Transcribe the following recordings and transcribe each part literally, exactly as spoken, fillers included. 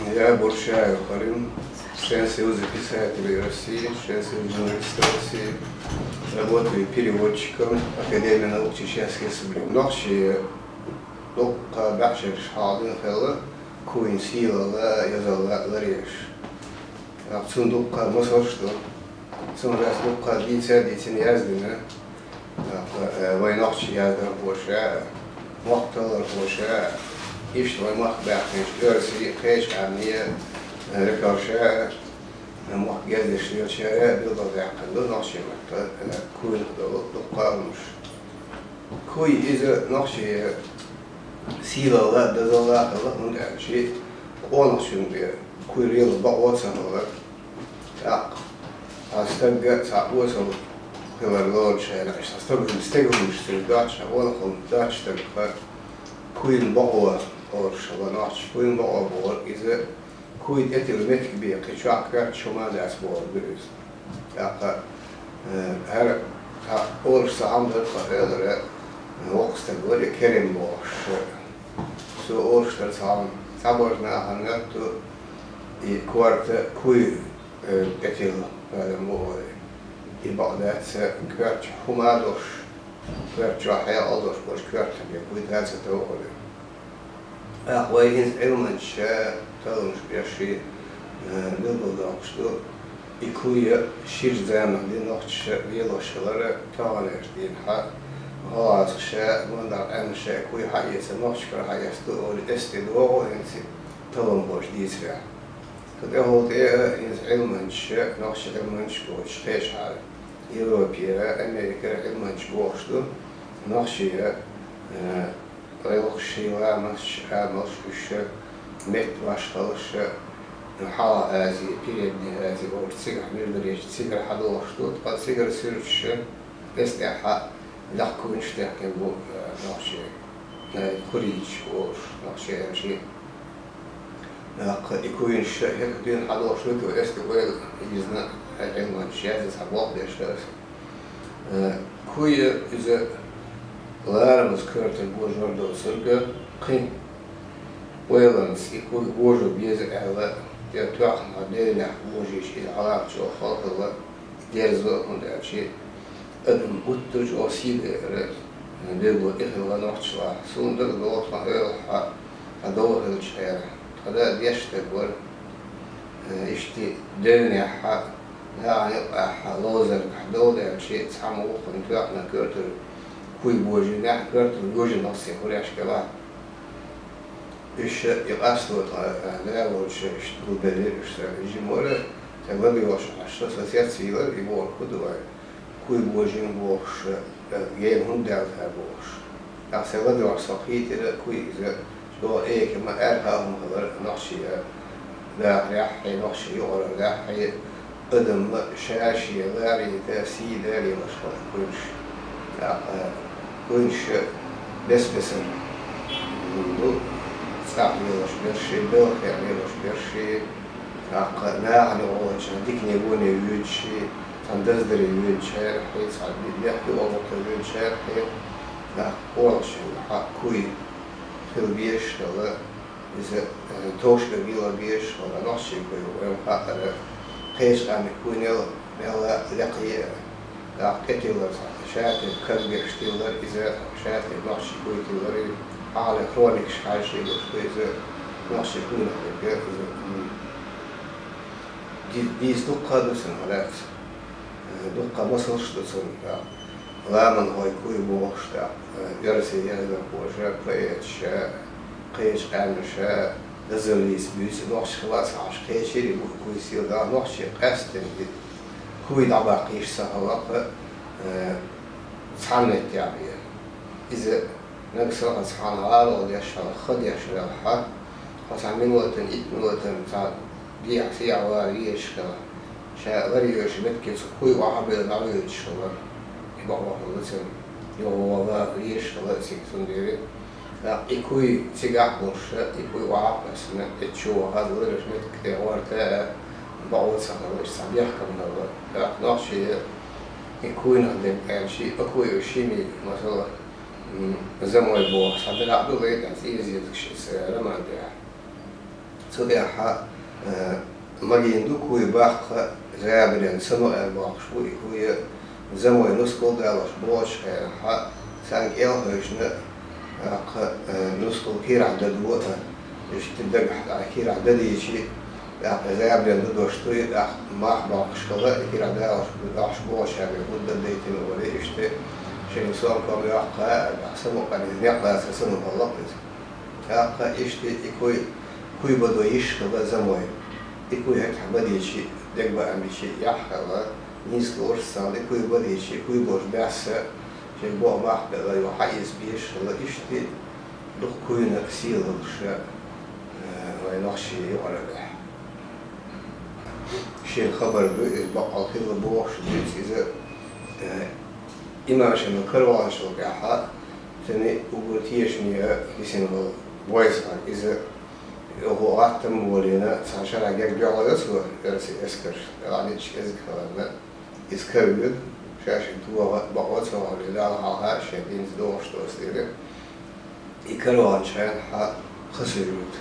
Я Буршаев Карим, член Союза писателей России, член Союза журналистов России, работаю переводчиком Академии наук Чеченской Республики. Нохчийн дуккха баьхшераш хьалдина хилла, куйна сийлалла, язалла ларъеш. Цунна дуккха масалш ду. Цунна дас дуккха дийца а дийцина, яздина. Э, вай нохчий яздархоша, мохк таллархоша, иштта вай мохк баьккхинчу оьрсийн, кхечу къаьмнийн, э, рекорша, э, мохк гезгаш лелачара билгалдаьккхина ду нохчийн маттахь, э, куйнах долу дуккха а хӀумнаш. Куй иза нохчийн сийлалла, дозалла а хилла, хӀунда аьлча къонахчунна бен куй лела бакъо ца хилла. ТӀаккха цхьа стагга цхьа осал хилар лоручу хенахь, цхьа стаг, стеган хӀумнаш цуьнга доцуш, къонахалла доцучу стагах куйна бакъо олуш хилла нохчаша. Куйна бакъо бохург иза куй тӀетилла меттиг бен кхин чохь коьртачу хӀума дац бохург ду иза. ТӀаккха, э, хӀара цхьа олуш ца хьамдара, тхан элира, воккха стаг вара и Керим бохуш. Цо олуш дара цхьа хӀума, цхьаболчу нахана моьтту и корта куй, э, тӀетилла, хӀара ма вара. И бакъ дац, коьртачу хӀума а долуш, коьрта чохь хьекъал а долуш болчу коьртах бен куй дац а товгӀале. ТӀаккха вай хӀинца Ӏилманчаша талламаш беш, э, билгалдоккхуш ду, и куй шира заманахь дина нохчаша лелош хилар, таханлерчу дийнахь а гӀалгӀазкъаша, мандал къаьмнаша куй хьаэца, нохчашкара хьаэцна ду олий, эс тӀе догӀу хӀинца талламхоша дийцарехь. Цу тӀехула тӀе а хӀинца Ӏилманчаша, нохчийн Ӏилманчаш боцуш кхечахьара, Европера, Америкера Ӏилманчаш бохуш ду, нохчийн, э, гӀиллакхаш, ламасташ, амалш, уьш, меттан башхаллаш, Хьалха Ази, Передняя Ази бохуш, цигахь мирдаречу цигара хьадогӀуш ду, ткъа цигара суьрташ, эс тӀехь а даккхийчу техкина бу, э, нохчий, э, курийчаш олуш, нохчий аьлча. ТӀаккха и куйнаш хӀетахь дуьйна хьадогӀуш ду, эс тӀе ойла йизна, Ӏилманчаша язъян цхьа болх беш дара аса. Э, куй иза ларамаза коьртан божор доцург, кхин ойланца и куй божо беза аьлла, тӀе тоьхна девнехь божийча иза Ӏаламат чӀогӀа хала хилла, дерзо а, хӀунда аьлча адам гуттар а чӀогӀа сий дара, билгало и хилла нохчашлахь. Суна дагадогӀу тхан ойлахь, тхан дов хилчахьара, тхан да дешна стаг вара. Э, иштта девнехь, нахана юккъехь ловзаргахь дов даьлча, цхьамма вукхунна тоьхна коьртара куй божийнехь, коьртара йожанах сий хӀорш гала. Уьш и къасто тхан, э, да волчу иштта гулбеллера уьш, сан жима вара, сан ладоьгӀуш Ӏаш, сан сецна йилар, и бохург хӀун ду вай? Куй божийна бохуш, э, гена хӀунда даьлла хӀара бохуш. ТӀаккха сан ладоьгӀуш со кхийтира, куй иза чӀогӀа эка ма аьрха хӀума хилар нохчийн дахарехь, нохчийн юкъараллехь, адам ша шен ларийта, сий далийлаш хилла куйнаш. ТӀаккха куйнаш бес-бесара ду, цӀахь лелош берш, белхахь лелош берш, тӀаккха нахана гӀолачу дикане воне воьдуш, цхьана даздаре воьдуш хьерахь, цхьана бехке гӀуллакхе воьдуш хьерахь, тӀаккха къонахчунна хьакъ куй хила безаш хилла, иза, э, товш бен гила безаш хилла, нохчийн куй вайна хаьара, кхечу къаьмнийн куйнел мелла лекхе а, тӀаккха тӀетиллар цхьа ша тера кагбеш тиллар иза, ша тера нохчийн куй тиллар, хьалхале хроникаш хьаьжча а долуш ду иза, нохчийн куйнах дерг иза, м, ди-, дийца дуккха а ду цунах лаьцна. Э, дуккха масалш ду цунна, тӀаккха ламанхойн куй бохуш, тӀаккха, э, оьрсийн яздархоша, поэташа, кхечу къаьмнаша дозаллица буьйцу, нохчаша хила а ца Ӏаш, кхечира и бу куй сийлалла, нохчий къаьсттина и куй дӀабаккхийча ца хилла-кх, э, цхьана меттехь бен. Иза нагахь санна цхьана гӀалахь деш хьала, ха деш велахь, хьо цхьа минотан, итт минотан цхьа дехьа-сехьа вала везаш хилла. Ша ларъеш меттиге цу куй охьабевлла дӀавоьдуш хилла. И бакъо хилла цуьнан. Юха вала везаш хилла цига, цундела. ТӀаккха и куй цигахь а болуш, и куй охьа а кхоьссина, эццахь вахана ларъеш меттиг тӀе гӀорта а, бакъо ца хилла, иштта цхьа бехкам хилла. ТӀаккха нохчий и куйнах дерг аьлча, и куй шимий, масала, м, замой боху, цхьа дакъа ду лай тӀехь, цӀен езагаш, роман тӀехь. Цу тӀехьа, э, магийна ду куй баккха, забарен сано аьнна боккхуш бу и куй, замой нускал далош болчу хенахьа, царна кӀел хевшина, тӀаккха, э, нускал кийрахь дан ду а, иштта дагахь тӀаккха кийрахь дан дийчи, тӀаккха забарен дан дош дуй, тӀаккха мах боккхуш хила, и кийрахь далош, бохуш болчаьрга хӀунда дан дайтина олий, иштта шайна сом-ком йоккха, тӀаккха самукъана иза некъ лаца сано хӀаллакх иза. ТӀаккха иштта и куй, куй бадо йиш хила замой. И куй хӀетахь бадийчи, дегабаам бичи яхь хила, нийса лоруш царна и куй бадийчи, куй болуш баьсса, шен боху мах белла, юха хьаийца безаш хила, иштта дукха куйна сийлаллаш, э, вайн нохчий юкъара бехь. Шен хабар ду, иза бакъал хилла бохуш дуьйцу иза, э, имамашна караваллачул тӀаьхьа, цуьнан уггар тешаме дисина вала Бойсхан иза, оха гӀаттам а волийна, цхьана шарахь герга дуьхьал йо цо, оьрсийн эскарш, тӀаккха дитча кӀезиг хиларна, иза каравелла, ша шен тоха бакъо ца хьоле, Далла хьалха шен динца догӀуш доцу дела. И караваьллачу хенахьа Хасавюрт,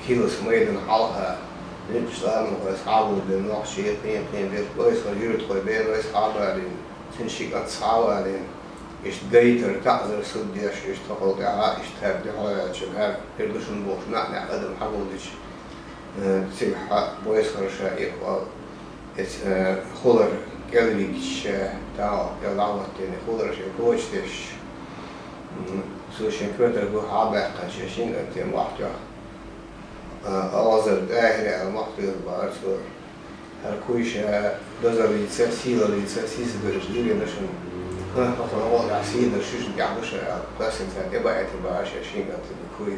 Килас майдан хьалха, нуьцкъачу ламанхой схьагулбина нохчий, кхин-кхин берш, Бойсхан юьртахой, беной схьа а балийна, цуьнан ши кӀант схьа а валийна, иштта гайтар, таӀзар, суд деш, иштта хӀокхул тӀаьхьа, иштта хӀара дуьхьал ваьллачун хӀара, хӀара ду шуна бохуш, маьӀ-маьӀ адам хьагулдича, э, цигахьа Бойсхана ша ира вала. Эца, э, хулар кӀел вигча, тӀаккха кӀел дӀахӀоттийна хулар шен коча деш. М, цо шен коьтаргахь а баьккхина, шен шин кӀанте мохь тоьхна, э, Алазар ТӀахьира аьлла мохь тоьхна бахара цо. ХӀара куй ша дозаллица, сийлаллица сийсаза берш дийрина шуна. ХӀан, хӀокхунна гӀолехь сий дар шуьшна тӀехь ду ша аьлла, кхоьссина цара тӀебаийтина бахара шен шин кӀанте куй.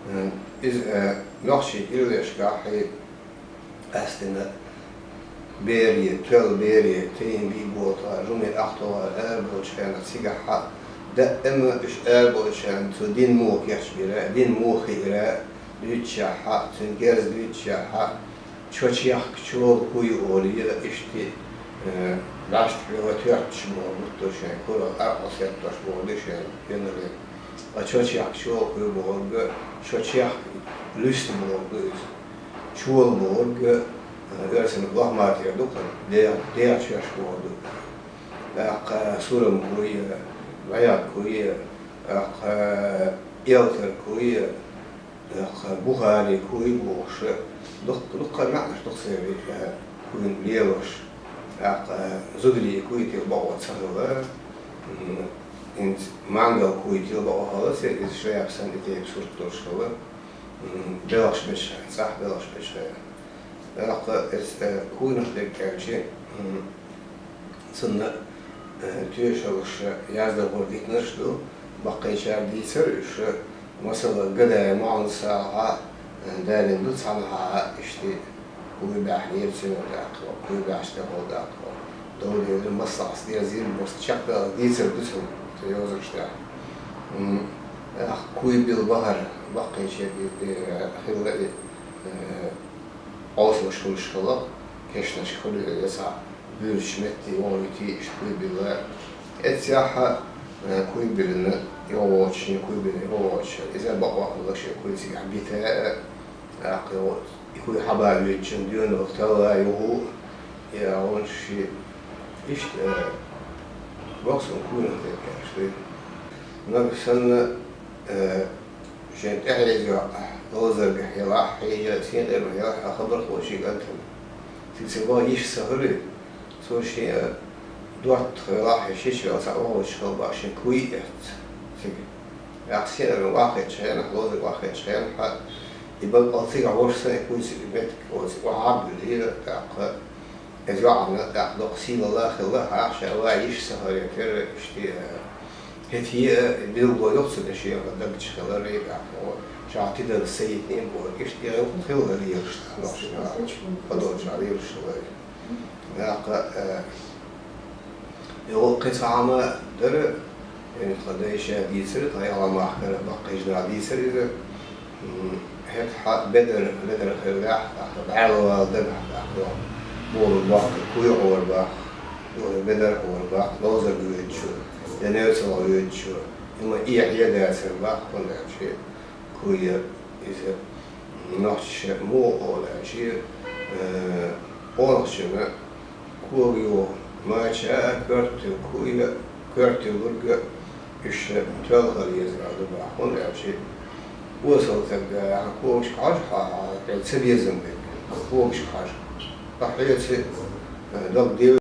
Э, иза, э, нохчийн ирлешкахь, Къаьсттина бере, тоьлла бере, тайна бий болу тӀехь, жуме ахтохара араболчу хенахь цигахь хьаъ, даима уьш араболчарна цо дин муха кечбира, дин муха хиира, дуьйцучехь хьаъ, цуьнан герз дуьйцучехь хьаъ, чо чехка чола куй олий, иштта, э, баьшта хьоьга тоьттуш бохург гуттар шайн, куралла аркъо сеттош бохург ду шайн, кенарг. Ткъа чо чехка чола куй бохург, чо чехка луьста бохург ду иза. Чола бохург, э, оьрсийн лохматера ду-кх, дегӀ-, дегӀ чоьш бохург ду. ТӀаккха сурам куй, бӀегӀа куй, тӀаккха элтар куй, тӀаккха бухари куй бохуш, дуккха-, дуккха маьӀнаш ду-кх церан, э, куйна лелош. ТӀаккха зударий куй тилла бакъо ца хилла, м, хӀинца мангал куй тилла бакъо хилла церан, иза шляпа санна и тайпа сурт долуш хилла. М, белхаш бечу хенахь, цӀахь белхаш бечу хенахь. ТӀаккха эцу, э, куйнах дерг аьлча, м, цунна, э, тоьшаллаш, э, яздархо дитинарш а ду, баккхийчара дийцар уьш, э, масала, Гадаев Мухьаммад-Салахьа, э, далийна ду цхьанхьа иштта. Куй баьхьнера цуьнан даккха, куй баьхьча тӀехула даккха. Довлера, массахьа дезийра, бос чекхдала дийцар ду цунна, цу йозанаш тӀехь. М, ах, куй билла бахара, баккхийчеран и, и, хилла и, э, Ӏовсалаш хуьлуш хилла, кешнаш хуьлу, я цхьа буьрсачу метте вон витий, иштта куй билла. Эццехьа, э, куй биллина, йогӀучу шен куй биллина, йогӀучу. Иза бакъо хилла шен куй цигахь бита, э, тӀаккха йогӀу. И куй хьаба воьдучун доьналла талла юху, я гӀонаш ши. Иштта, э, боккха куйнах дерг аьлла дуй. Нагахь санна, э, шен тӀехьа иза йоккхахь, ловзаргахь елахь, хьежа, синкъермахь елахь, хьан хабар хууш шен кӀантана. Цига ца ваха йиш ца хуьлий, цо шен, э, доттагӀа велахь, шича велахь, цхьаъ вахочу хала бахь, шен куй а эцна цига. ТӀаккха синкъермахь ваххийтчу хенахь, ловзарг ваххийтчу хенахь, и бакъал цигахь волуш санна, и куй цига меттиг оцу охьа а буьллий, тӀаккха иза йоӀана тӀаккха доккха сийлалла а хилла, хьаха ша ван йиш ца хиларе терра, иштта, э, хӀетте а билгало йоккха ца деш, шен дагчу хилар, и тӀаккха ша тидам ца йитина бохург, иштта тӀе хилла лелаш, нохчийн, подолчара лелаш хилла. ТӀаккха, э, йо, кхин цхьа хӀума дара, э, тхан дайша дийцира, тхан ялхамахкара баккхийчу наха дийцира иза. М, хӀетахь бедар, бедар хилла, тӀаккха бӀаьрла вала дагахь, тӀаккха бохург баккха, куй Ӏора баккха, бедар Ӏора баккха, ловзарга воьдучо, я невцалла воьдучо, я ма эхь я дацара баккха, хӀунда аьлча куй иза, м, Нохчаша муха оал аьлча, э, къонахчунна кога йоха мача а, коьрта куй а, коьрта лург а, уьш тоьлла хила еза аьле ду боху, хӀунда аьлча осал стага хьан когашка хьожа, хьо, хьо кӀел ца безам бергба, когашка хьожа. Ткъа хьеца, э, дог